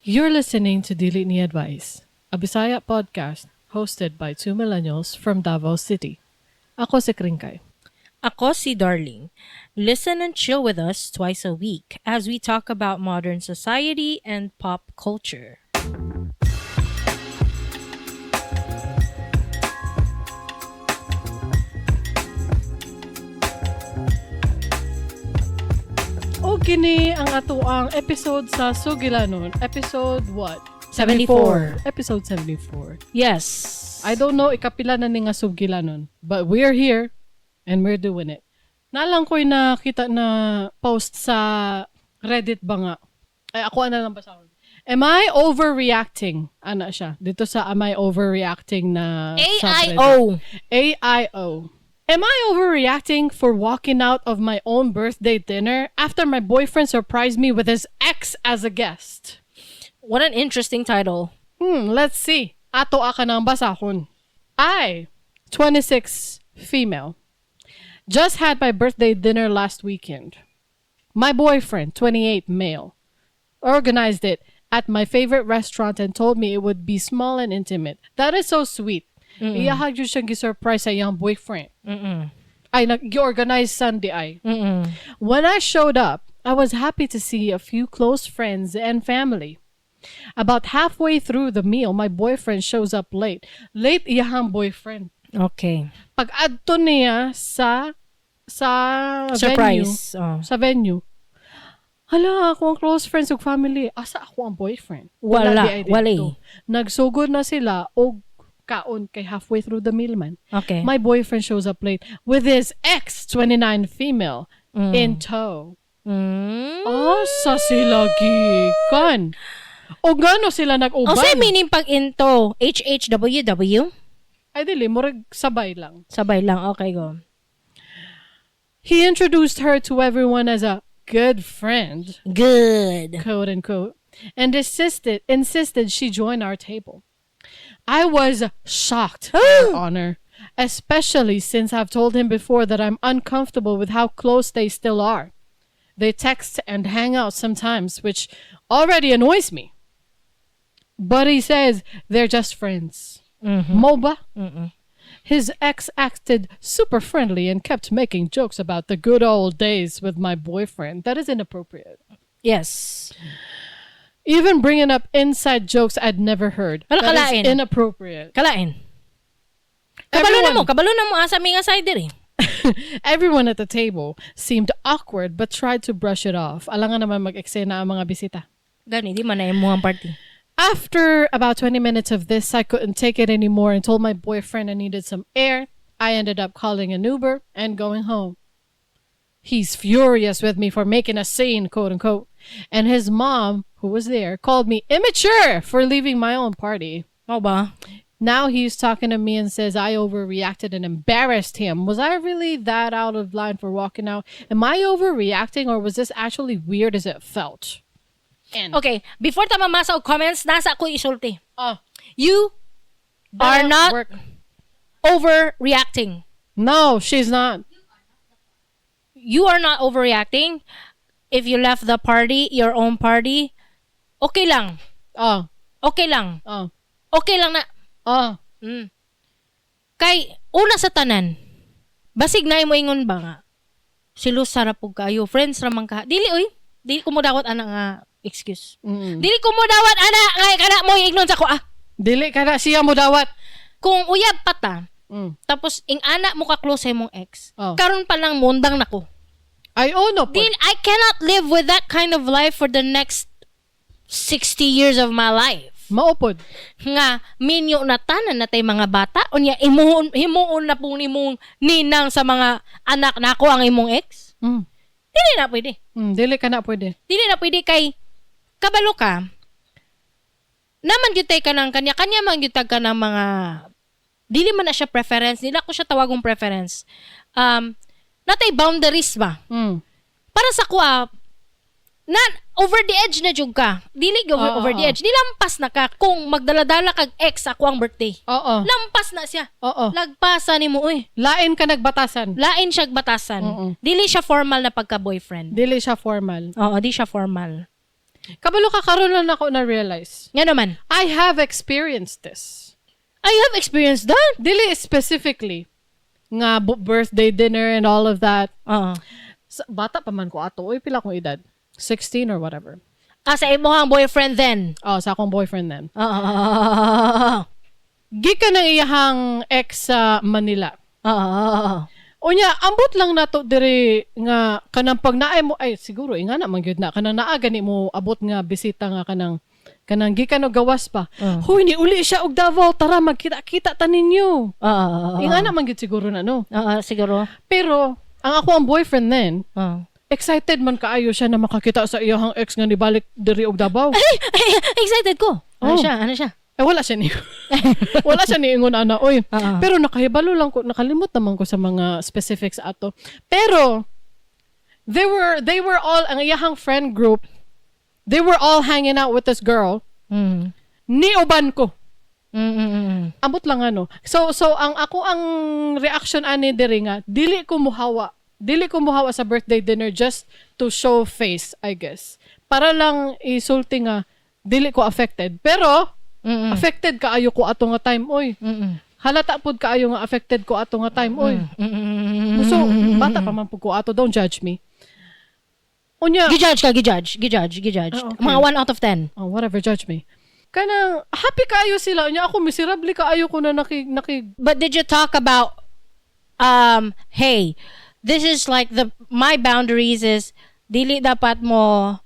You're listening to Dili Ni Advice, a Bisaya podcast hosted by two millennials from Davao City. Ako si Kringkay. Ako si Darling. Listen and chill with us twice a week as we talk about modern society and pop culture. O kini ang atoang episode sa Sugilanon. Episode what? 74. Episode 74. Yes. I don't know ikapila na ni nga Sugilanon, but we're here and we're doing it. Nalang ko'y nakita na post sa Reddit ba nga? Ay, ako na lang basahon. Am I overreacting? Ana siya. Dito sa Am I Overreacting na subreddit. AIO. AIO. Am I overreacting for walking out of my own birthday dinner after my boyfriend surprised me with his ex as a guest? What an interesting title. Let's see. Ato ka ng basahon. I, 26, female, just had my birthday dinner last weekend. My boyfriend, 28, male, organized it at my favorite restaurant and told me it would be small and intimate. That is so sweet. Iyahag jud siyang gi-surprise sa iyang boyfriend. Ay, nag-organize Sunday ay. When I showed up, I was happy to see a few close friends and family. About halfway through the meal, my boyfriend shows up late. Late iyahang boyfriend. Okay. Pag adto niya sa venue, Surprise. Oh. sa venue. Hala, ako ang close friends ug family. Asa ako ang boyfriend? Wala, di ay didto. wala eh. Nagsugod na sila og kaon kay halfway through the meal man. Okay. My boyfriend shows up late with his ex, 29 female, in tow. Asa sila gikan? O gano sila nag-uban? O say meaning pag into HHWW? Ay dili, murag sabay lang. Sabay lang. Okay, go. He introduced her to everyone as a good friend, Good. quote unquote, and insisted she join our table. I was shocked, Your Honor, especially since I've told him before that I'm uncomfortable with how close they still are. They text and hang out sometimes, which already annoys me. But he says they're just friends. Moba? His ex acted super friendly and kept making jokes about the good old days with my boyfriend. That is inappropriate. Yes. Even bringing up inside jokes I'd never heard. Wala That is kalain. inappropriate. Kalain. Kabalo na mo asa mi nga side diri. Everyone at the table seemed awkward but tried to brush it off. Alangan naman mag-eksena ang mga bisita. Gani di man na imong party. After about 20 minutes of this, I couldn't take it anymore and told my boyfriend I needed some air. I ended up calling an Uber and going home. He's furious with me for making a scene, quote unquote. And his mom, who was there, called me immature for leaving my own party. Mao ba? Now he's talking to me and says I overreacted and embarrassed him. Was I really that out of line for walking out? Am I overreacting or was this actually weird as it felt? And Okay, before ta mamasa og comments, nasa ako isulti. Oh, You are that not work. overreacting. No, she's not. You are not overreacting. If you left the party, your own party, okay lang. Oh, Okay lang. oh, Okay lang na. oh. Kay una sa tanan, basig na mo ingon ba nga? Silusa ra pug kayo, friends ra man ka. Dili oy, dili ko mo dawat ana nga excuse. Dili ko mo dawat ana nga kana mo ingnon sa ko ah. Dili ka na siya mo dawat. Kung uyab pa ta, tapos ing ana mo ka close sa imong ex. Oh. Karon pa lang mondang nako. Ay, oh no. po. Dil, I cannot live with that kind of life for the next 60 years of my life. Maupod. Nga minyo na tanan na tay mga bata unya imuon himuon na po nimong ninang sa mga anak nako ang imong ex. Dili na pwede. Dili ka na pwede. Dili na pwede kay kabalo ka. Naman gyud tay ka ng kanya-kanya man gyud tag ka ng mga dili man na siya preference, nila ko siya tawagong preference. Natay boundaries ba? Para sa kuha na over the edge na jud ka. Dili gyud over the edge. Nilampas na ka kung magdala-dala kag ex ako ang birthday. Lampas na siya. Lagpasa nimo oy. Lain ka nagbatasan. Lain siya batasan. Dili siya formal na pagka-boyfriend. Dili siya formal. Oo, di siya formal. Kabalo ka, karon lang nako na realize. Nga naman. I have experienced this. I have experienced that. Dili specifically nga birthday dinner and all of that. Oo. Bata pa man ko ato. Uy, pila akong edad? 16 or whatever. Ah, sa imong boyfriend then. Oh, sa akong boyfriend then. Oo. Gikan ng iyahang ex sa Manila. Oo. Unya, ambot lang nato diri nga kanang pag naay mo, ay siguro ingana man gyud na kanang naa gani mo abot nga bisita nga kanang gikan og gawas pa. "Huy, ni uli siya og Davao, tara magkita-kita ta ninyo." Oo. Ingana man gyud siguro na, no. Oo, siguro. Pero ang ako ang boyfriend then, Oo. Excited man kaayo siya na makakita sa iyahang ex nga nibalik diri og Davao. Ay, ay, excited ko. Ano Oh. siya? Ano siya? Eh, wala siya ni ingon ana, oy. Oo. Pero nakahibalo lang ko, nakalimot naman ko sa mga specifics ato. Pero they were all, ang iyahang friend group, they were all hanging out with this girl. Niuban ko. Ambot lang ano. So ang ako ang reaction ani diri nga dili ko muhawa. Dili ko muhawa sa birthday dinner just to show face, I guess. Para lang isulti nga dili ko affected. Pero affected kaayo ko ato nga time, oy. Halata pud kaayo nga affected ko ato nga time, oy. So, bata pa man pud ko ato, don't judge me. Unya, Gi-judge ka, gi-judge, gi-judge, gi-judge. Ah, okay. Mga 1 out of 10. Oh, whatever, judge me. Kanang happy kaayo sila, unya ako miserable kaayo ko na naki But did you talk about "Hey, this is like the my boundaries is dili dapat mo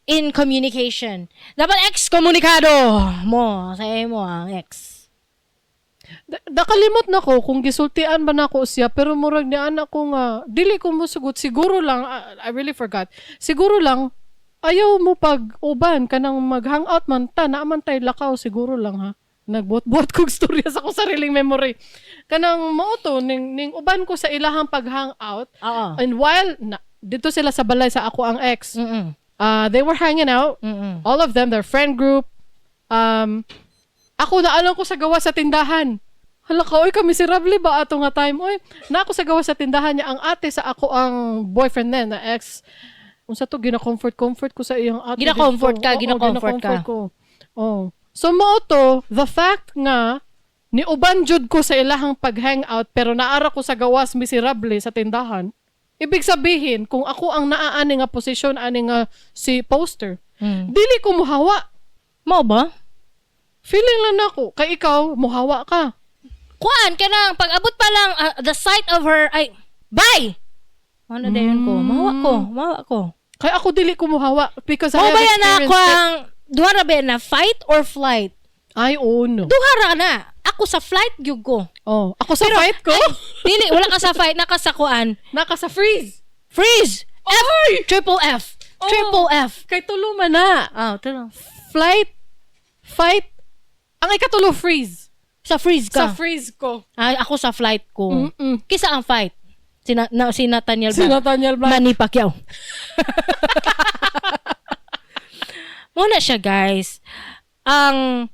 in communication. Dapat excommunicado mo sa imo ang ex." Nakalimot na ko kung gisultian ba nako siya, pero murag ni anak ko nga dili ko mosugot siguro lang. Ah, I really forgot. Siguro lang ayaw mo pag uban, kanang mag-hangout man ta, naa man tay lakaw, siguro lang ha. Nagbuot-buot kog storya sa akong sariling memory. Kanang mao to, ning uban ko sa ilahang pag-hangout Oo. and while na, dito sila sa balay sa ako ang ex, they were hanging out, all of them, their friend group. Ako na alam ko sa gawa sa tindahan. Hala ka, oy, kami miserable ba ato nga time? Oy, na ako sa gawa sa tindahan niya, ang ate sa ako ang boyfriend na ex. Unsa to, gina-comfort comfort ko sa iyang ate Gina-comfort dito. ka, Oo, gina-comfort ka. gina-comfort ko. Oh. So mao to, the fact nga ni uban jud ko sa ilahang pag-hangout pero naara ko sa gawas miserable sa tindahan. Ibig sabihin, kung ako ang naaani nga posisyon ani nga si poster, dili ko muhawa. Mao ba? Feeling lang nako, kay ikaw muhawa ka. Kuan kanang pag-abot pa lang, the sight of her ay bye. Ano dayon ko? Mawa ko, mawa ko. Kay ako dili ko muhawa because I Mao have ba yan na experienced ako it. ang duha ra ba na fight or flight? Ay, oo, no. Duha ra na. Ako sa flight gyud ko. Oh, ako sa fight ko. Ay, dili, wala ka sa fight, naka sa kuan. Naka sa freeze. Freeze. F, triple F. Oh. Triple F. Kay tulo man na. Ah, tulo. Flight, fight, ang ikatulo freeze. Sa freeze ka. Sa freeze ko. Ay, ako sa flight ko. Kisa ang fight? Si Nathaniel Si ba? Nathaniel Black. Manny Pacquiao. Muna siya, guys. Ang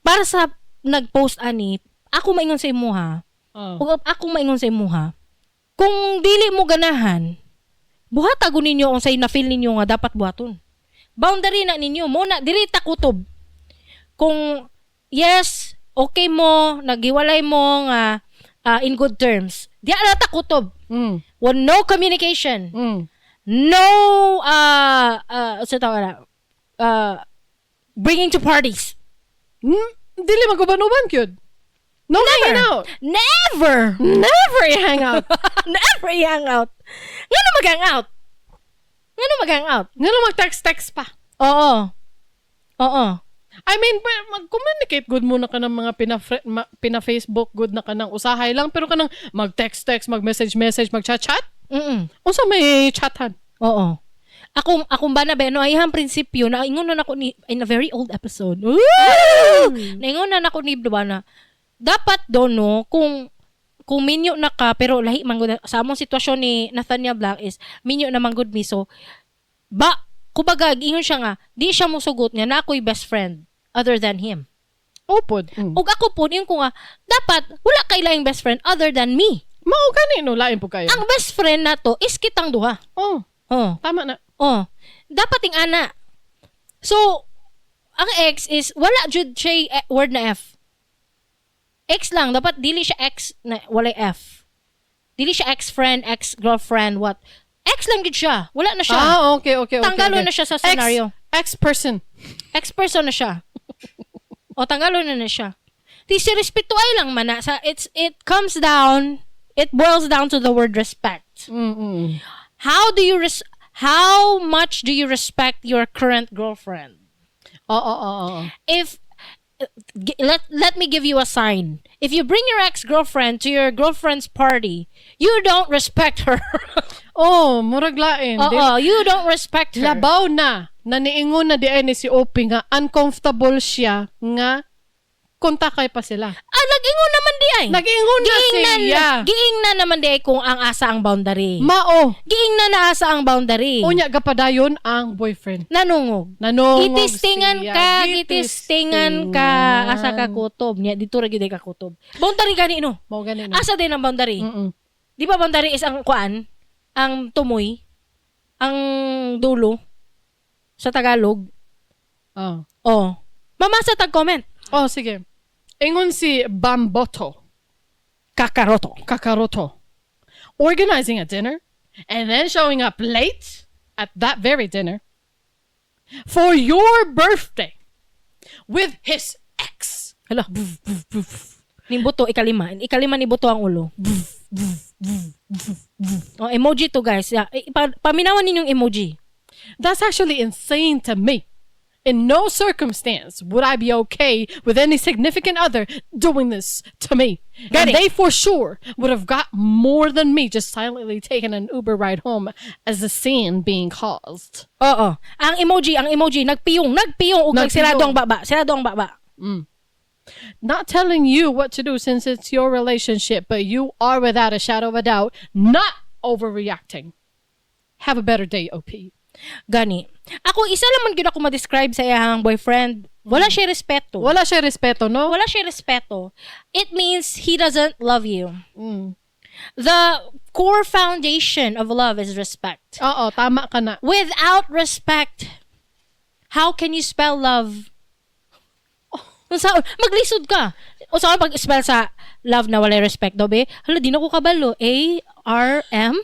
para sa nag-post ani, ako maingon sa imuha. Oh. Ug ako maingon sa imuha. Kung dili mo ganahan, buhata gud ninyo unsay na-feel ninyo nga dapat buhaton. Boundary na ninyo mo na diri ta kutob. Kung yes, okay mo, naghiwalay mo nga in good terms. Di na ta kutob. Well, no communication. No sa tawag na bringing to parties. Dili maguban-uban gyud. No hanging out. Never. Never i-hang out. Never i-hang out. Ngano mag-hang out? Ngano mag-hang out? Ngano mag-text-text pa? Oo. Oo. I mean, mag-communicate good muna ka ng mga pina-Facebook good na ka ng usahay lang, pero kanang mag-text-text, mag-message-message, mag-chat-chat? Unsa may chatan? Oo. Akong ba na ba, no, ay ang prinsipyo, na ingon na nako ni, in a very old episode. Woo! Naingon na nako ni, diba na, dapat do, no, kung minyo na ka, pero lahi man gud sa among sitwasyon ni Nathaniel Black is, minyo na man gud mi, so, ba, kumbaga, ingon siya nga, di siya mosugot nga na ako'y best friend other than him. Opod. Ug ako po, ingon ko nga, dapat, wala kay laing best friend other than me. Mao gani no, lain po kayo. Ang best friend nato is kitang duha. Oh, Oh. tama na. Oh, dapat ing ana. So, ang ex is, wala jud siya word na F. Ex lang. Dapat dili siya ex na walay F. Dili siya ex-friend, ex-girlfriend, what. Ex lang jud siya. Wala na siya. Ah, okay. Tanggalon na siya sa scenario. Ex person. Ex-person na siya. O, tanggalon na siya. Di si respeto ay lang man na. Sa, it comes down, it boils down to the word respect. How much do you respect your current girlfriend? Oo. If g- let let me give you a sign. If you bring your ex-girlfriend to your girlfriend's party, you don't respect her. Oh, murag lain. Oo, you don't respect her. Labaw na, na niingon na di ni si OP nga uncomfortable siya nga kontakay pa sila. Ah, nag-ingon naman di ay. Nag-ingon na Giingnan siya. Giingnan naman di ay kung ang asa ang boundary. Mao. Giingnan na asa ang boundary. Unya gapadayon ang boyfriend. Nanungog. Nanungog Gitistingan siya. ka, gitistingan ka, asa ka kutob. Nya dito ra gyud ay ka kutob. Boundary gani no. Mao gani no. Asa din ang boundary? Di ba boundary is ang kuan, ang tumoy, ang dulo sa Tagalog. Oh. Oh. Mamasa tag comment. Oh, sige. Ingon si Bamboto. Kakaroto. Kakaroto. Organizing a dinner and then showing up late at that very dinner for your birthday with his ex. Hala. Ning buto ikalima. Ikalima ni buto ang ulo. Oh, emoji to, guys. Yeah. Paminawan ninyong emoji. That's actually insane to me. In no circumstance would I be okay with any significant other doing this to me. Got And it. they for sure would have got more than me just silently taking an Uber ride home as the scene being caused. Oo. Ang emoji nagpiyong, nagpiyong ug Nagpiyong. nagsirado ang baba. Sirado ang baba. Not telling you what to do since it's your relationship, but you are without a shadow of a doubt not overreacting. Have a better day, OP. Gani. Ako, isa lang man gyud ako ma-describe sa iyang boyfriend. Wala siya respeto. Wala siya respeto, no? Wala siya respeto. It means he doesn't love you. The core foundation of love is respect. Oo, tama ka na. Without respect, how can you spell love? Unsa maglisod ka. Unsa pag spell sa love na walay respect daw be? Hala, di na ko kabalo. A R M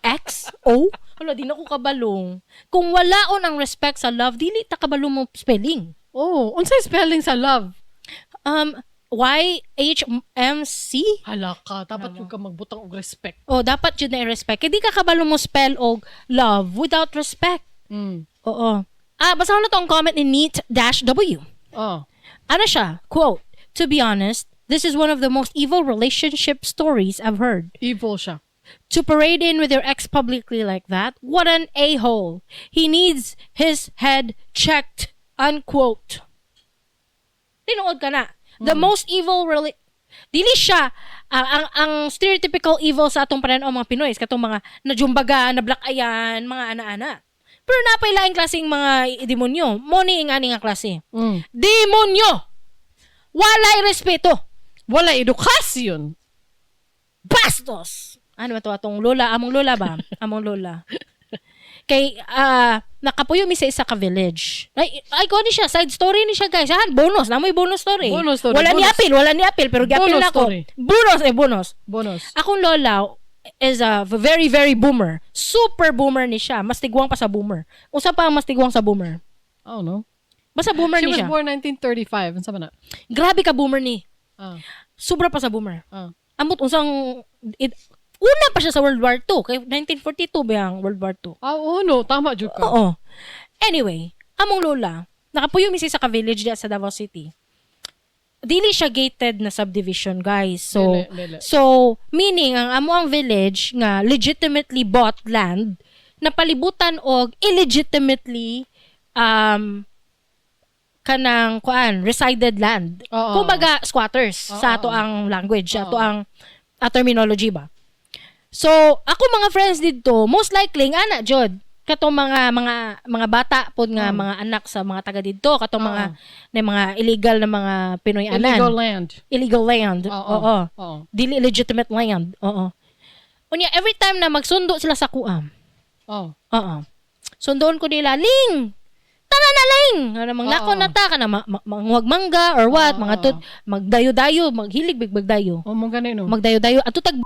X O. Hala, di na ko kabalo. Kung wala on ang respect sa love, dili ta kabalo mo spelling. Oh, unsay spelling sa love? Y H M C. Hala ka, dapat yung ka magbutang og respect. Oh, dapat jud na i-respect. Kay di ka kabalo mo spell og love without respect. Oo. Ah, basahon na tong comment ni Neat dash W. Oh. Ano siya? Quote, "To be honest, this is one of the most evil relationship stories I've heard. Evil siya. To parade in with your ex publicly like that, what an a-hole. He needs his head checked." Unquote. Tinuod ka na. The most evil dili siya ang stereotypical evil sa atong pananaw mga Pinoy is katong mga najumbaga, na black ayan, mga ana-ana. Pero napay laing klaseng mga demonyo. Mo ni ang ani nga klase. Demonyo! Walay respeto. Wala edukasyon. Bastos! Ano ba to atong lola? Among lola ba? Among lola. Kay nakapuyo mi sa isa ka village. Ay ay ko ni siya, side story ni siya, guys. Han, bonus, namoy bonus story. Bonus story, Wala ni bonus. apil, wala ni apil pero giapil Bonus na ako. story. Bonus eh bonus. Bonus. Akong lola is a very very boomer. Super boomer ni siya. Mas tigwang pa sa boomer. Usa pa ang mas tigwang sa boomer? I don't know. Basta boomer She ni was siya. born 1935. Unsa man na? Grabe ka boomer ni. Sobra pa sa boomer. Amot unsang una pa siya sa World War II. Kay 1942 ba ang World War II? Ah, oo, no. Tama, jud ka. Oo. Anyway, among lola, nakapuyo mi siya sa ka-village diya sa Davao City. Dili siya gated na subdivision, guys. So, Dili, dili. so meaning ang amo ang village nga legitimately bought land napalibutan og illegitimately kanang kuan resided land. Kumbaga squatters sa ato ang language, sa ato ang terminology ba. So, ako mga friends didto, most likely nga ana jud katong mga bata pod nga mga anak sa mga taga didto, katong mga na mga illegal na mga Pinoy anan. Illegal land. Illegal land. Oo. Dili legitimate land. Oo. Unya every time na magsundo sila sa kuam. Oh. Oo. Sundoon ko nila, "Ling! Tara na lang. Ano, manglakaw na ta kana manguhag mangga or what, mga tut magdayo-dayo, maghilig big magdayo. Oh, mo gani no. Magdayo-dayo ato tag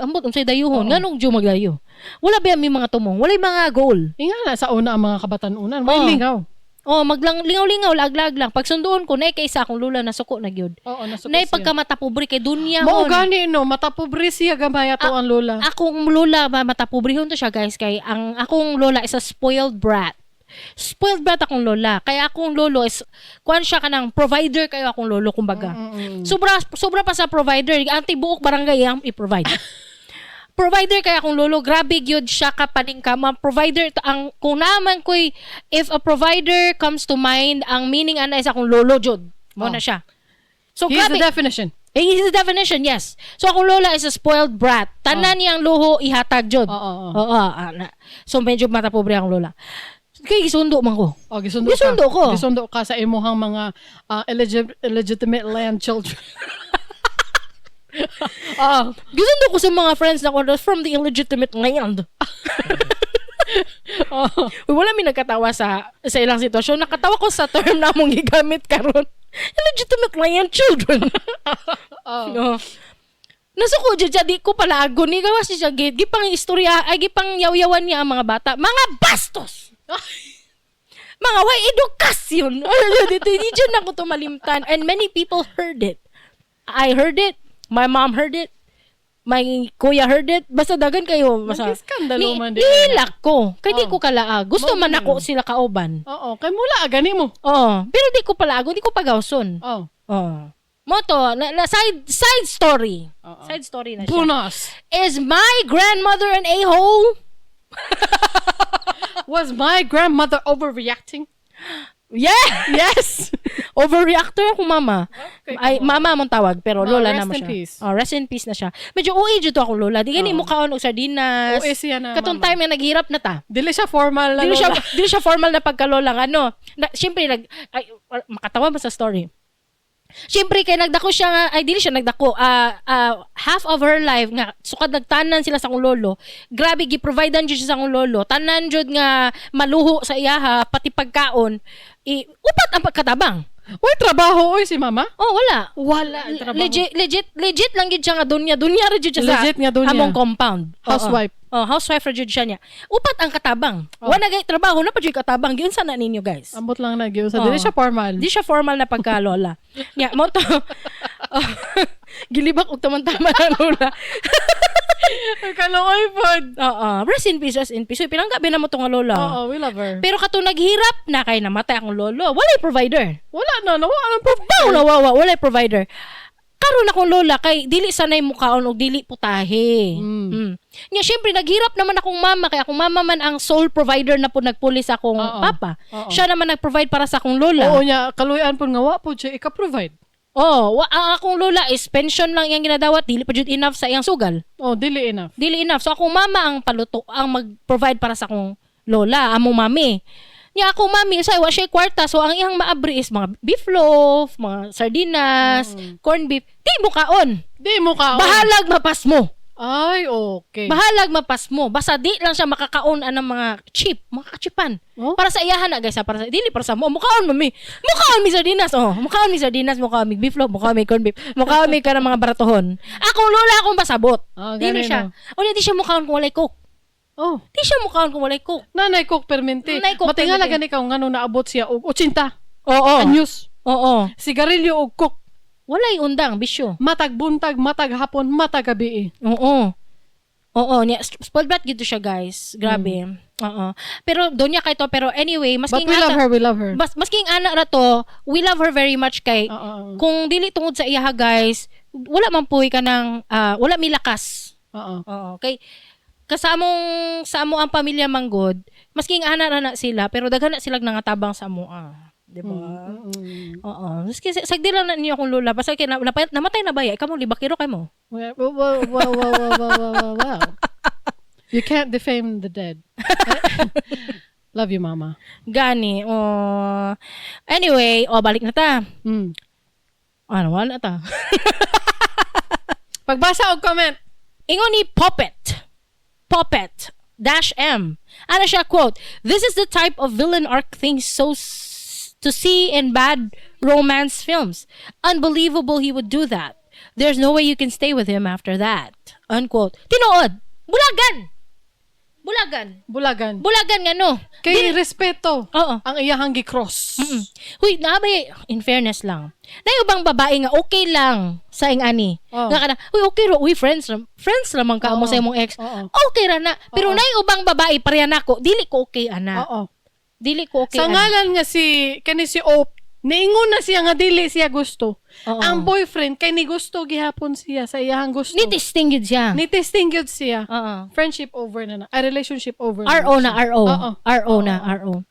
ambot unsay dayuhon, nganong jud magdayo. Wala ba may mga tumong, walay mga goal. Inga na sa una ang mga kabatanunan, way lingaw. Oh, maglang lingaw-lingaw, lag-lag lang. Pag sunduon ko, naay kaysa akong lola nasuko na gyud. Oo, nasuko Naay siya. pagka mata pobre kay dunya Mao hon. gani no, mata pobre siya gamay ato ang lola. Akong lola ba mata pobrehon to siya, guys, kay ang akong lola is a spoiled brat. Spoiled brat akong lola. Kaya akong lolo is kuan siya kanang provider kayo akong lolo kumbaga. Sobra sobra pa sa provider, ang tibuok barangay ang i-provide. Provider kaya akong lolo, grabe gyud siya ka paningkama. Provider to ang kung naman koy if a provider comes to mind, ang meaning ana is akong lolo jud. Mo na siya. So Here's grabe. the definition. Eh, he's the definition, yes. So, akong lola is a spoiled brat. Tanan niyang luho, ihatag jud. Oo, oo. Oo, So, medyo mata pobre ang lola. Kay gisundo man ko. Oh, gisundo Gisundo ka. ko. Gisundo ka sa imuhang mga illegitimate land children. Oo. Gisundo ko sa mga friends na ko from the illegitimate land. Oo. Uy, wala mi nagkatawa sa ilang sitwasyon. Nakatawa ko sa term na among gigamit karon. Illegitimate land children. No. Nasuko jud siya, di ko palaago ni gawas siya gate. Gipang istorya, ay gipang yaw-yawan niya ang mga bata. Mga bastos. Mga way edukasyon. Dito di jud na ko tumalimtan and many people heard it. I heard it. My mom heard it. My kuya heard it. Basta dagan kayo. Basta. Nag-iskandalo man di. Nihilak ko. Kay di ko kalaag. Gusto Mao man man ako yun. sila kauban. Oo, kay mula gani mo. Oo. Pero di ko palaago, di ko pagawson. Oh. Oo. Mo to, na side story. Oo. Side story na siya. Punas. Is my grandmother an a-hole? Was my grandmother overreacting? Yeah! Yes. Overreactor ako, mama. Okay, Ay, mama mong tawag, pero Ma, lola rest na mo in siya. peace. Oh, rest in peace na siya. Medyo OA jud to akong lola. Di gani mo kaon og sardinas. OA siya na, Katong mama. time nga naghirap na ta. Dili siya formal na Dili siya lola. dili siya formal na pagkalola nga, ano. Na, syempre nag ay, makatawa mo sa story. Syempre kay nagdako siya nga ay dili siya nagdako half of her life nga sukad nagtanan sila sa akong lolo. Grabe gi-providean jud siya sa akong lolo. Tanan jud nga maluho sa iyaha pati pagkaon. I, upat ang pagkatabang. Uy, trabaho oy si mama. Oh, wala. Wala trabaho. Legit, legit, legit lang gyud siya nga dunya. Dunya ra jud siya sa Legit nga dunya. among compound. Oo. Housewife. Oh, housewife ra jud siya niya. Upat ang katabang. Wala gay trabaho na pa jud katabang. Giunsa na ninyo, guys? Ambot lang na gyud. Sa Oo. dili siya formal. Di siya formal na pagkalola. Nya, mo to. Oh, gilibak og taman-tama na lola. Kaluoy pod. Oo. Rest in peace, rest in peace. Uy, pinangga ba na mo to nga lola? Oo, we love her. Pero katong naghirap na kay namatay akong lolo, walay provider. Wala na, nawala ng Baw na wawa, walay provider. Karon akong lola kay dili sanay mukaon og dili putahe. Nya syempre naghirap naman akong mama kay akong mama man ang sole provider na po nagpuli sa akong papa. Oo. Siya naman nag-provide para sa akong lola. Oo niya, kaluyan po nga wa po siya ika-provide. Oh, ang akong lola is pension lang iyang ginadawat, dili pa jud enough sa iyang sugal. Oh, dili enough. Dili enough. So akong mama ang paluto, ang mag-provide para sa akong lola, among mami. Nya akong mami, usay wa siya kwarta, so ang iyang maabri is mga beef loaf, mga sardinas, corned beef. Di mo kaon. Di mo kaon. Bahalag mapas mo. Ay, okay. Bahalag mapas mo. Basta di lang siya makakaon anang mga cheap, mga kachipan. Oh? Para sa iyahan na guys, ha? Para sa dili para sa mo. Mukaon mami. Mukaon mi sardinas. Oh, mukaon mi sardinas, mukaon mi beef loaf, mukaon mi corned beef, mukaon mi kanang mga baratohon. Akong lola akong pasabot. Ah, Dili ganun, siya. O di siya mukaon kung walay coke. Oh. Di siya mukaon kung walay coke. Nanay coke permente. Nanay coke Matingala permente. gani ka ngano naabot siya og 80. Oo. Anyos. Oo. Sigarilyo og coke. Walay undang bisyo. Matag buntag, matag hapon, matag gabi. Oo. Oo, niya spoiled brat gito siya, guys. Grabe. Oo. Pero donya kay to pero anyway, But masking we love ata- her, we love her. Masking ana ra to, we love her very much kay Oo. kung dili tungod sa iyaha, guys, wala man puy ka ng wala mi lakas. Oo. Oo, kay kasamong sa amo ang pamilya manggod, masking ana ra na sila pero daghan na silang nangatabang sa amoa. Di ba? Oo. Maski sagdi lang na ninyo akong lola. Basta kay namatay na ba ya? Ikaw mo libakiro kay mo. Well, well, well, well, well, well, well, well, well. You can't defame the dead. Love you, mama. Gani. Oh. Anyway, oh balik na ta. Ano, wala na ta. Pagbasa og comment. Ingon ni Poppet. Poppet. dash M. Ano siya, quote, "This is the type of villain arc things to see in bad romance films. Unbelievable he would do that. There's no way you can stay with him after that." Unquote. Tinuod. Bulagan. Bulagan. Bulagan. Bulagan nga no. Kay respeto. Oo. Ang iyahang gi-cross. Huy, naabay, in fairness lang. Na ubang babae nga okay lang sa ing ani. Oh. Nga kana, uy okay ro, uy friends, friends lamang ka mo Oo. sa imong ex. Oo. Okay ra na. Pero Oo. nay ubang babae pareha nako, dili ko okay ana. Oo. Dili ko okay Sa ana. ngalan nga si kani si Ope, niingon na siya nga dili siya gusto. Oo. Ang boyfriend kay ni gusto gihapon siya sa iyahang gusto. Ni testing gyud siya. Ni testing gyud siya. Oo. Friendship over na na. A relationship over na. RO na RO. Oo. RO na RO.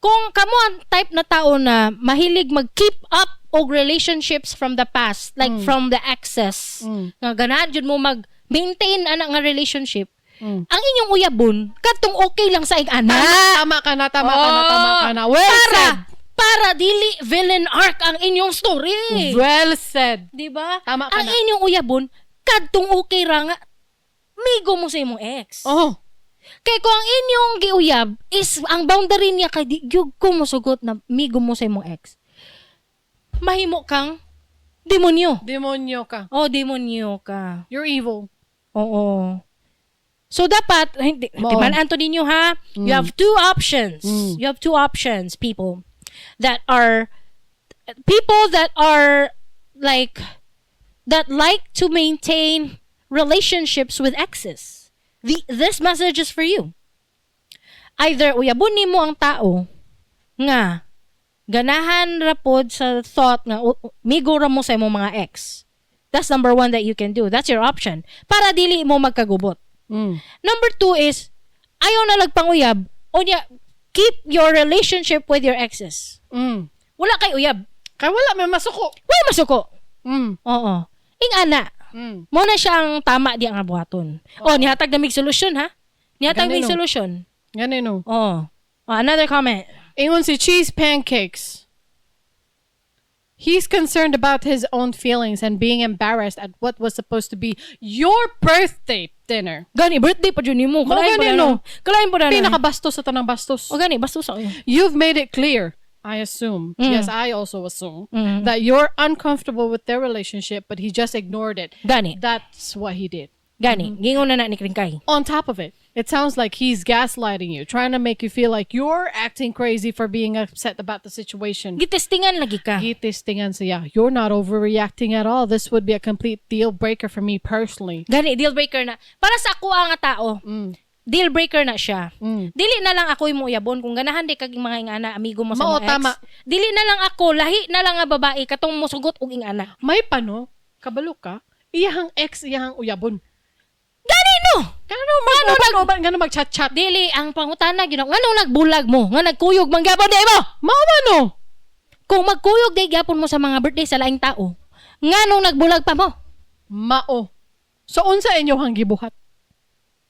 Kung kamo ang type na tao na mahilig mag-keep up og relationships from the past, like from the exes, nga ganahan jud mo mag-maintain ana nga relationship, ang inyong uyabon, kadtong okay lang sa ing ana. Tama, tama ka na, tama ka na, tama ka na. Well para, said. Para dili villain arc ang inyong story. Well said. Di ba? Tama ka Ang na. inyong uyabon, kadtong okay ra nga, migo mo sa imong ex. Oh. Kay kung ang inyong giuyab is ang boundary niya kay di gyud ko mosugot na migo mo sa imong ex. Mahimo kang demonyo. Demonyo ka. Oh, demonyo ka. You're evil. Oo. So dapat hindi Mao. timan-an to ninyo ha. You have two options. You have two options, people that are people that are like that like to maintain relationships with exes. This message is for you. Either uyabon nimo ang tao nga ganahan ra pod sa thought nga migo ra mo sa imong mga ex. That's number one that you can do. That's your option. Para dili mo magkagubot. Number two is, ayaw na lagpanguyab, unya, keep your relationship with your exes. Wala kay uyab. Kay wala may masuko. Wala masuko. Oo. Ing ana. Mo na siya ang tama di ang buhaton. Oh, nihatag na mig solusyon ha. Nihatag Ganun, mig no? solusyon. Ganun no. Oh. Oh, another comment. Ingon si Cheese Pancakes. He's concerned about his own feelings and being embarrassed at what was supposed to be your birthday dinner. Gani birthday pa jud nimo. Mao Kalain pa gani, na. no? Kalain pa na. Pinakabastos sa tanang bastos. O gani bastos sa. You've made it clear, I assume. Yes, I also assume that you're uncomfortable with their relationship, but he just ignored it. Gani. That's what he did. Gani. Gingon na na ni Kringkay. On top of it, it sounds like he's gaslighting you, trying to make you feel like you're acting crazy for being upset about the situation. Gitestingan lagi ka. Gitestingan siya. You're not overreacting at all. This would be a complete deal breaker for me personally. Gani deal breaker na. Para sa ako nga tao. Deal breaker na siya. Dili na lang ako imo uyabon kung ganahan di kag mga ingana amigo mo sa Mao, mga ex. tama. Dili na lang ako lahi na lang nga babae katong mosugot og ingana. May pano, kabalo ka, iyahang ex, iyahang uyabon. Gani no. Kano mag-uban, ngano mag-chat-chat. Dili ang pangutana gyud nganong nagbulag mo nga nagkuyog man gyapon di mo. Mao ba no? Kung magkuyog di gyapon mo sa mga birthday sa laing tao, nganong nagbulag pa mo? Mao. So unsa inyo hang gibuhat?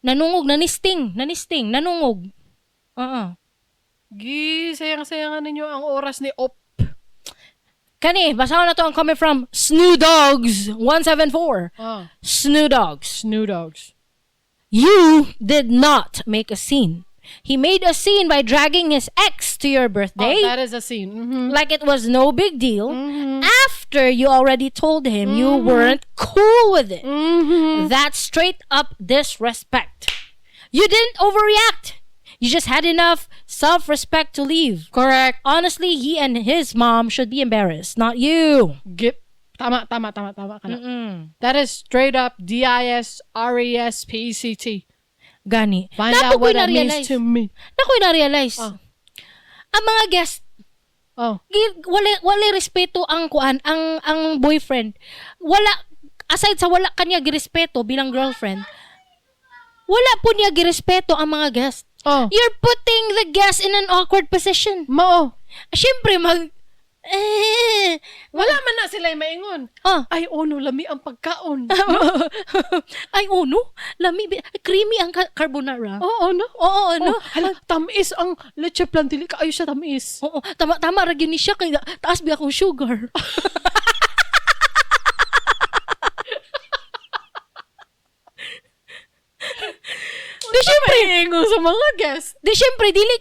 Nanungog, nanisting, nanisting, nanungog. Oo. Gisayang-sayangan ninyo ang oras ni Op. Kani, basahon na to ang comment from Snoo Dogs 174. Ah. Snoo Dogs. Snoo Dogs. You did not make a scene. He made a scene by dragging his ex to your birthday. Oh, that is a scene. Like it was no big deal after you already told him you weren't cool with it. That's straight up disrespect. You didn't overreact. You just had enough self-respect to leave. Correct. Honestly, he and his mom should be embarrassed, not you. Gip. Tama, tama, tama, tama ka na. That is straight up D-I-S-R-E-S-P-E-C-T. Gani. Find Napo out what ko'y that means na-realize. to me. Nako'y na-realize. Oh. Ang mga guest, Oh. wala respeto ang kuan, ang boyfriend. Wala, aside sa wala kanya girespeto bilang girlfriend, wala po niya girespeto ang mga guest. Oh. You're putting the guest in an awkward position. Mao. Siyempre, mag... Eh, Wala man na sila maingon. oh. Ay, ono, lami ang pagkaon. Ay, ono. Lami, creamy ang carbonara. Oo, no? Oo, ano? Oh, hala, tamis ang leche plan. Dili kaayo siya tamis. Oo, tama tama ra gyud ni siya kay taas biya akong sugar. Di Syempre, Ingon sa mga guests. Di syempre dili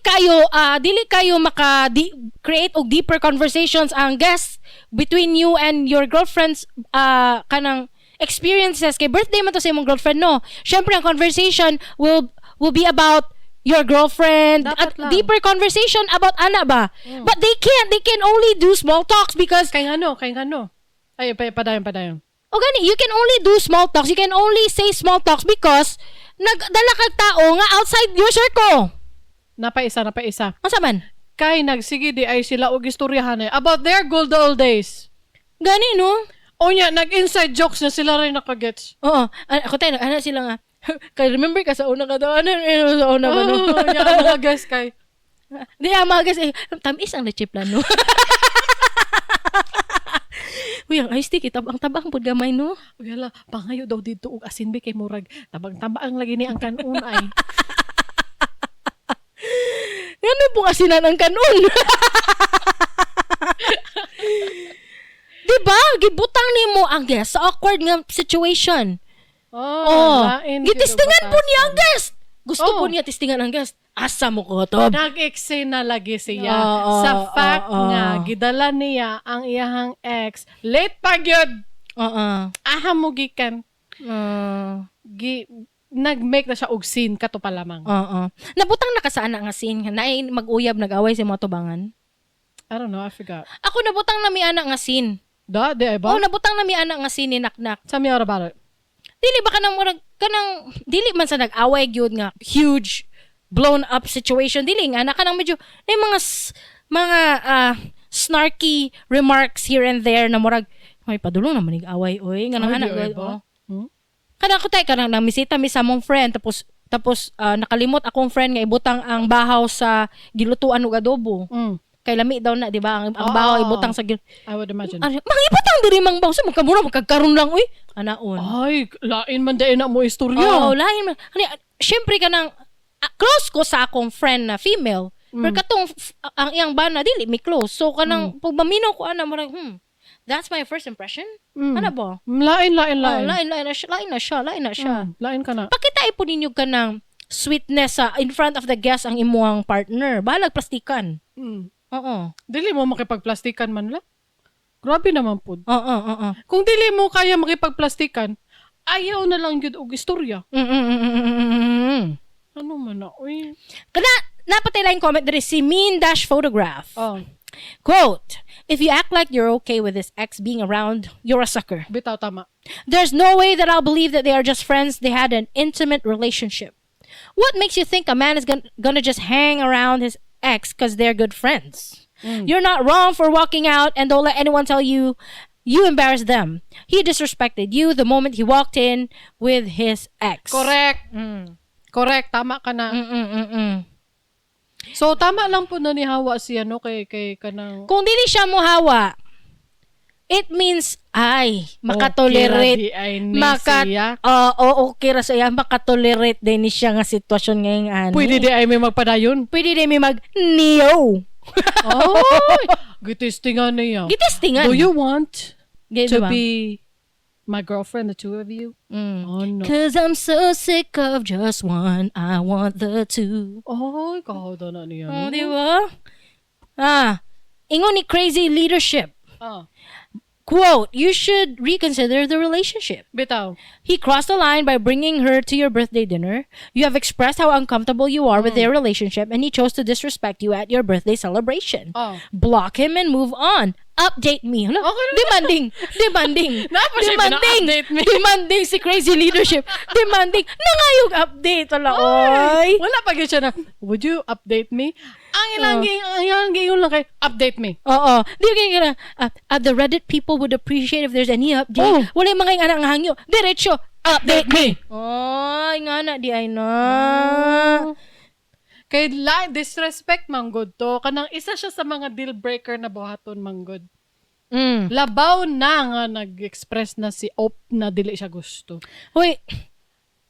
kayo maka create og deeper conversations ang guests between you and your girlfriend's kanang experiences kay birthday man to sa imong girlfriend, no? Syempre ang conversation will be about your girlfriend Dapat at lang. Deeper conversation about ana ba, but they can't, they can only do small talks because Kay ngano, kay ngano. Ay, padayon, padayon. O gani, you can only do small talks, you can only say small talks because nagdala kag tao nga outside your circle. Napaisa, napaisa. Unsa man? Kay nagsige di ay sila og istoryahan eh, about their good old days. Gani, no? O nya, nag-inside jokes na sila rin nakagets. Oo. Ako tayo, ano sila nga. Kay remember ka sa una ka daw. Ano, ano sa una ba, no? Oh, nya, ang mga guests kay. Di, ang mga guys, eh, tamis ang leche flan, no? Uy, ang iced tea, kitab ang tabang pud gamay, no? Uy, hala, pangayo daw dito og asin bi kay murag tabang-tabang lagi ni ang kanon ay. Ano pong asinan ang kanon? Diba? Gibutang nimo ang guest sa awkward nga situation. Oh, Oh, lain gitistingan po niya ang guest. Gusto Oh. po niya tistingan ang guest. Asa mo ko to? Nag-eksena lagi siya sa fact nga gidala niya ang iyahang ex late pa gyud. Aha mo gikan gi nag-make na siya og scene kato pa lamang. Oo. Nabutang na ka sa ana nga scene nga naay mag-uyab nag-away sa mga tubangan. I don't know, I forgot. Ako, nabutang na mi ana nga scene. Da, di ay ba? Oh, nabutang na mi ana nga scene ni Naknak. Tell me all about it. Dili ba kanang murag kanang dili man sa nag-away gyud nga huge blown up situation, dili nga na kanang medyo may mga snarky remarks here and there na murag may padulong naman nig away oy nga nang Ay, ana di ay gyud, ba? oh. Hmm? Kanang ko tay kanang namisita mi sa among friend, tapos nakalimot akong friend nga ibutang ang bahaw sa gilutuan og adobo kay lami daw na, di ba, ang bahaw ibutang sa I would imagine. Ano, mangibutang diri mang bahaw sa magkamura magkagkaron lang uy anaon. Ay, lain man dahil na mo istorya. Oo, lain man. Ano, syempre kanang close ko sa akong friend na female. Pero katong ang iyang bana dili mi close. So kanang pag maminaw ko ana murag that's my first impression. Ano ba? Lain, lain, Oh, lain. lain lain na siya, lain na siya, lain na siya. Lain ka na. Pakita po ninyo kanang sweetness sa in front of the guest ang imuang partner. Bahalag plastikan. Oo. Dili mo makipagplastikan man lang. Grabe naman po. Oo, oo. Kung dili mo kaya makipagplastikan, ayaw na lang yun og istorya. Ano man na, uy. Kana napatay lang yung comment diri si mean dash photograph. Oh, Quote, "If you act like you're okay with this ex being around, you're a sucker. Bitaw, tama. There's no way that I'll believe that they are just friends. They had an intimate relationship. What makes you think a man is gonna just hang around his ex because they're good friends? You're not wrong for walking out, and don't let anyone tell you you embarrassed them. He disrespected you the moment he walked in with his ex." Correct. Correct, tama ka na. So tama lang po na nihawa siya, no, kay kanang Kung dili siya mohawa, it means ay makatolerate Okay ra di ay ni maka siya. Oo, okay ra siya, makatolerate din ni siya nga sitwasyon ngayong ani. Pwede di ay may magpadayon. Pwede din may mag neo. Oy, gitistingan niya. Gitistingan. Do you want to diba? be my girlfriend, the two of you? Oh no. 'Cause I'm so sick of just one, I want the two. Oy, kahoda na niya. Oh, No? di ba? Ah, ingon ni crazy leadership. Quote, "You should reconsider the relationship. Bitaw. He crossed the line by bringing her to your birthday dinner. You have expressed how uncomfortable you are with their relationship, and he chose to disrespect you at your birthday celebration. Block him and move on. Update me." Hala, demanding. Demanding. Naa pa siya Demanding. pina-update me. Demanding si crazy leadership. Demanding. Nangayog update. Wala, oy. Wala pa gyud siya na, "Would you update me?" Ang ilang giingon lang kay, "Update me." Oo. Di ba kaya the Reddit people would appreciate if there's any update. Oh. Wala yung mga yung anak nga hangyo. Diretso. Update me. Oy, nga na, di ay na. Kay la disrespect manggod to. Kanang isa siya sa mga deal breaker na buhaton manggod. Labaw na nga nag-express na si Op na dili siya gusto. Hoy,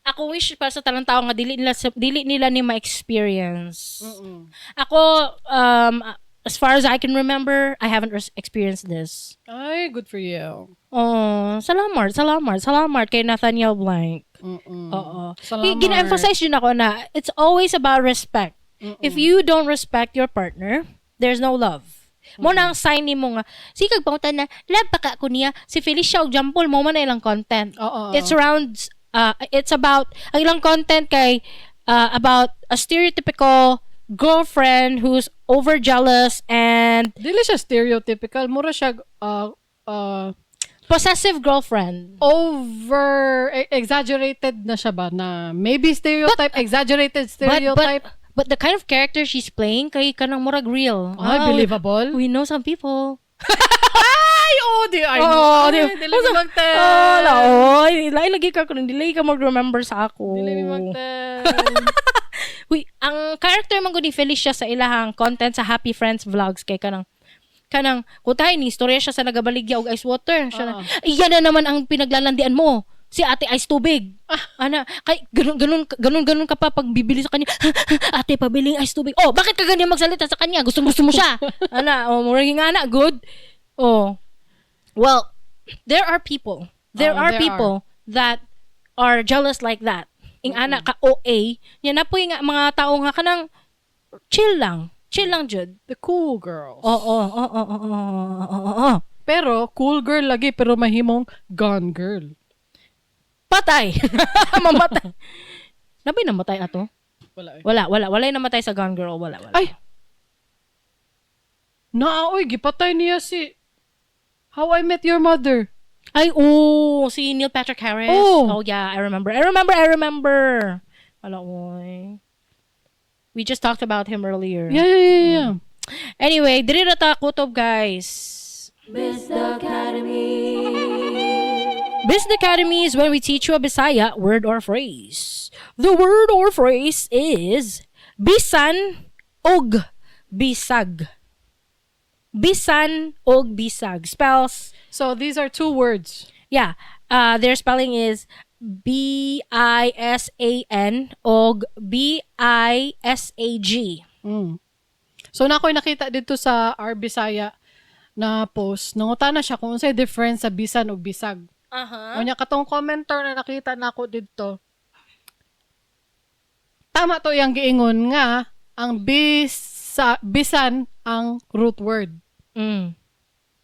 ako wish para sa tanang tao nga dili nila ni ma-experience. Ako, as far as I can remember, I haven't experienced this. Ay, good for you. Oh, salamat, salamat, salamat kay Nathaniel Blank. Oo. Salamat. Gina-emphasize yun ako na it's always about respect. If you don't respect your partner, there's no love. Mao na ang sign nimo nga sikag pangutan na love pa ka ko niya si Felicia og Jampol mao man na ilang content. Oo, oo. It's about ang ilang content kay about a stereotypical girlfriend who's over jealous and Dili siya stereotypical. Mura siya possessive girlfriend. Over exaggerated na siya ba na maybe stereotype, exaggerated stereotype. But the kind of character she's playing kay kanang murag real. Ay, Ah, believable. We know some people. Ay, oh, di ay. Oo, ay, di. Dili mi magtel. Oh, laoy. Lain lagi ka kung dili ka mag-remember sa ako. Dili mi magtel. Uy, ang character man gud ni Felicia sa ilahang content sa Happy Friends Vlogs kay kanang kutay ni istorya siya sa nagabaligya og ice water. Siya na, "Iyan na naman ang pinaglalandian mo. Si Ate Ice tubig." Ana, kay ganun ganun ganun ganun ka pa pag bibili sa kanya. "Ate, pabiling ice tubig." "Oh, bakit ka ganyan magsalita sa kanya? Gusto gusto mo siya." Ana, oh, murag nga ana, good. Oh. Well, there are people. There Oo, are there people that are jealous like that. Ing ana ka OA, nya na poy nga mga tao nga kanang chill lang. Chill lang jud. The cool girls. Oo. Pero cool girl lagi pero mahimong gone girl. Patay. Mamatay. Nabay namatay ato? Wala eh. Wala, wala. Walay namatay sa Gone Girl. Wala, wala. Ay! Naa, oy, gipatay niya si How I Met Your Mother. Ay, oh, si Neil Patrick Harris. Oh. Oh, yeah, I remember. I remember, I remember. Wala, oy. We just talked about him earlier. Yeah. Anyway, diri ra ta kutob, guys. Miss Academy. Business Academy is when we teach you a Bisaya word or phrase. The word or phrase is bisan og bisag. Bisan og bisag. Spells, So these are two words. Yeah. Their spelling is bisan og bisag. So na ako'y nakita dito sa R Bisaya na post. Nangutana siya kung unsay difference sa bisan ug bisag. Unya katong commenter na nakita nako didto. Tama to iyang giingon nga ang bisan ang root word.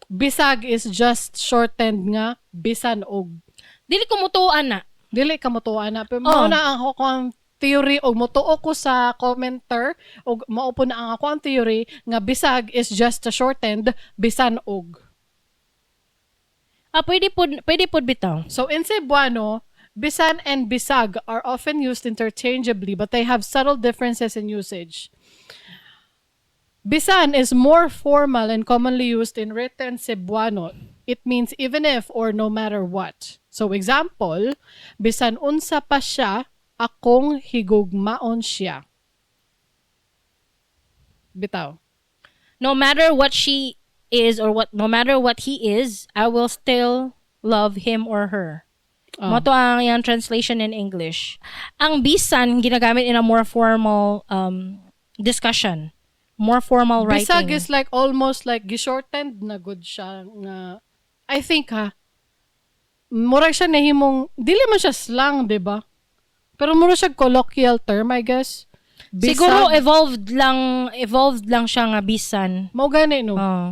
Bisag is just shortened nga bisan og. Dili ko mutuan na. Dili ka motuo na. Pero Oh. mao na ang ako ang theory og motuo ko sa commenter og mao po na ang ako ang theory nga bisag is just a shortened bisan og. Ah, pwede pod bitaw. So in Cebuano, bisan and bisag are often used interchangeably, but they have subtle differences in usage. Bisan is more formal and commonly used in written Cebuano. It means even if or no matter what. So example, bisan unsa pa siya, akong higugmaon siya. Bitaw. No matter what she is or what no matter what he is, I will still love him or her. Oh. Mao to ang iyang translation in English. Ang bisan ginagamit in a more formal discussion. More formal writing. Bisag is like almost like gishortened na good siya nga I think ha, murag siya nahimong dili man siya slang, di ba? Pero mura siya colloquial term, I guess. Bisag, Siguro evolved lang siya nga bisan. Mao gani no. Oh.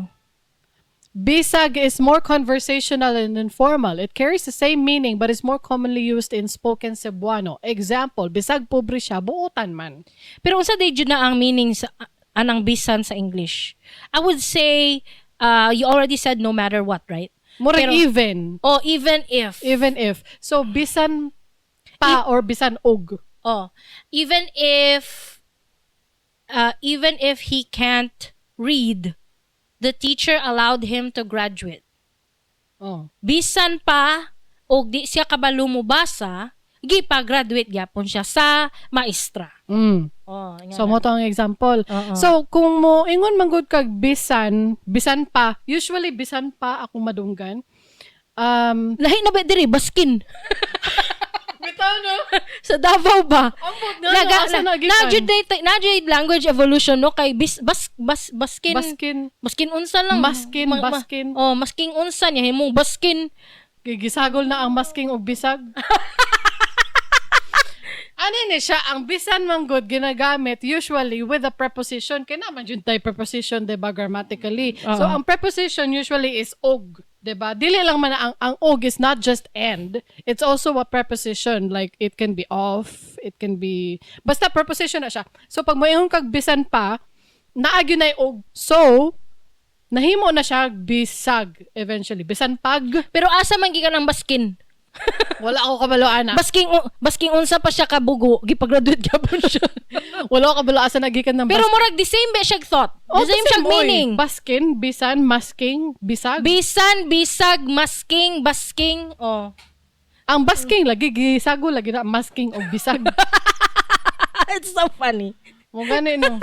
Bisag is more conversational and informal. It carries the same meaning but is more commonly used in spoken Cebuano. Example, bisag pobre siya, buotan man. Pero unsa day jud na ang meaning sa anang bisan sa English? I would say you already said no matter what, right? Murag Pero- even. Oh, even if. Even if. So, bisan pa or bisan og. Oh, even if he can't read, the teacher allowed him to graduate. Oh. Bisan pa og di siya kabalo mo basa, gipa-graduate gyapon siya sa maestra. Oh, nga So na. mao to ang example. Oo. So kung mo ingon man gud kag bisan, bisan pa, usually bisan pa akong madunggan. Lahi na ba diri baskin? Bitaw no. Sa Davao ba? Ambot nga no, asa na gikan? Na jud language evolution no kay bis bas bas baskin Baskin. Baskin unsa lang. Maskin, baskin. Oh, masking unsa niya himong baskin. Gigisagol na ang masking og bisag. Ano ni siya, ang bisan man gud ginagamit usually with a preposition. Kaya naman yun tayo preposition, 'di ba, grammatically. So, Oo. ang preposition usually is og, 'di ba? Dili lang man ang og is not just "and." It's also a preposition. Like, it can be "of," it can be, basta preposition na siya. So, pag moingon kag "bisan pa," naa gyud na og. So, nahimo na siya bisag eventually. Bisan pag, Pero asa man gikan ang baskin? Wala ako kabalo ana. Basking unsa pa siya kabugo, gipa-graduate gyapon siya. Wala ako kabalo asa nagikan ng Pero murag the same ba siya thought? Oh, The same siya oy. meaning. Baskin, bisan, masking, bisag. Bisan, bisag, masking, basking. Oh. Ang basking lagi gisago lagi na masking o bisag. It's so funny. Mo gani, no.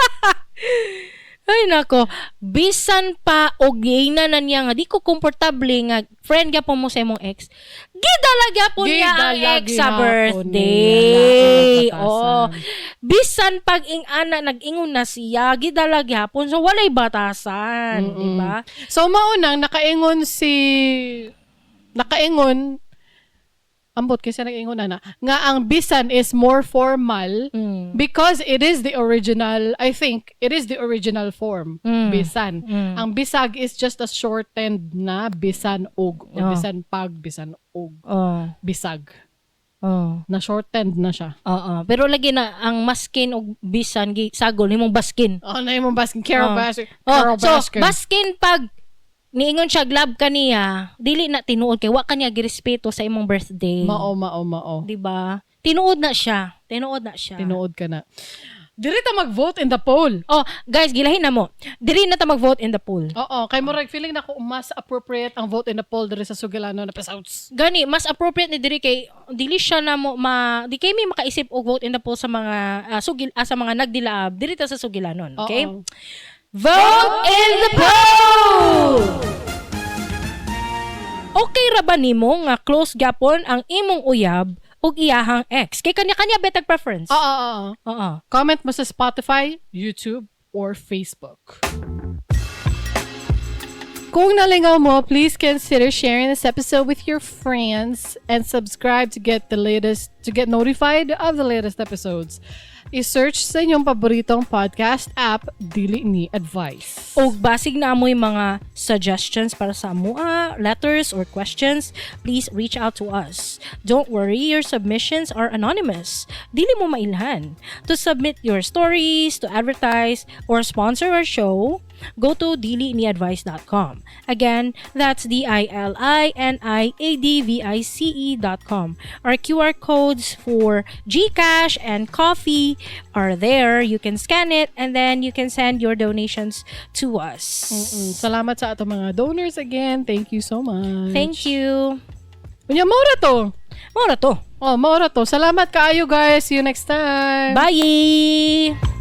Ay nako, bisan pa og giingnan na niya nga di ko komportable nga friend gyapon mo sa imong ex. Gidala gyapon niya ang Gidala ex sa gyapon birthday. niya, wala Oo. batasan. Bisan pag ing ana nag-ingon na siya, gidala gyapon. So walay batasan, di ba? So maunang nakaingon ambot kasi nag-ingon na nga ang bisan is more formal because it is the original, I think it is the original form, bisan. Ang bisag is just a shortened na bisan og o Oh. bisan pag, bisan og, Oh. bisag. Oh. Na shortened na siya. Oo. Pero lagi na ang maskin og bisan gi sagol himong baskin. Oh, na yung baskin. Carol Oh. Baskin. Oh, Carol so Baskin. baskin pag niingon siya love kaniya, dili na tinuod kay wa kaniya girespeto sa imong birthday. Mao, mao, mao. Di ba? Tinuod na siya. Tinuod na siya. Tinuod ka na. Diri ta mag-vote in the poll. Oh, guys, gilahin na mo. Diri na ta mag-vote in the poll. Oo, kay murag feeling na ko mas appropriate ang vote in the poll diri sa Sugilano na episodes. Gani, mas appropriate ni diri kay dili siya na mo ma di kay may makaisip og vote in the poll sa mga sugil sa mga nagdilaab diri ta sa Sugilanon, okay? Oo. Vote in the poll! Okay ra ba nimo nga close gyapon ang imong uyab ug iyahang ex? Kay kanya-kanya betag preference. Oo. Oo. Comment mo sa Spotify, YouTube, or Facebook. Kung nalingaw mo, please consider sharing this episode with your friends and subscribe to get notified of the latest episodes. I-search sa inyong paboritong podcast app, Dili Ni Advice. Og basig na amoy mga suggestions para sa amoa, letters or questions, please reach out to us. Don't worry, your submissions are anonymous. Dili mo mailhan. To submit your stories, to advertise, or sponsor our show, go to diliniadvice.com. Again, that's diliniadvice.com. Our QR codes for GCash and Ko-fi are there. You can scan it and then you can send your donations to us. Salamat sa ato mga donors again. Thank you so much. Thank you. Unya, mao ra to. Mao ra to. Oh, mao ra to. Salamat kaayo, guys. See you next time. Bye!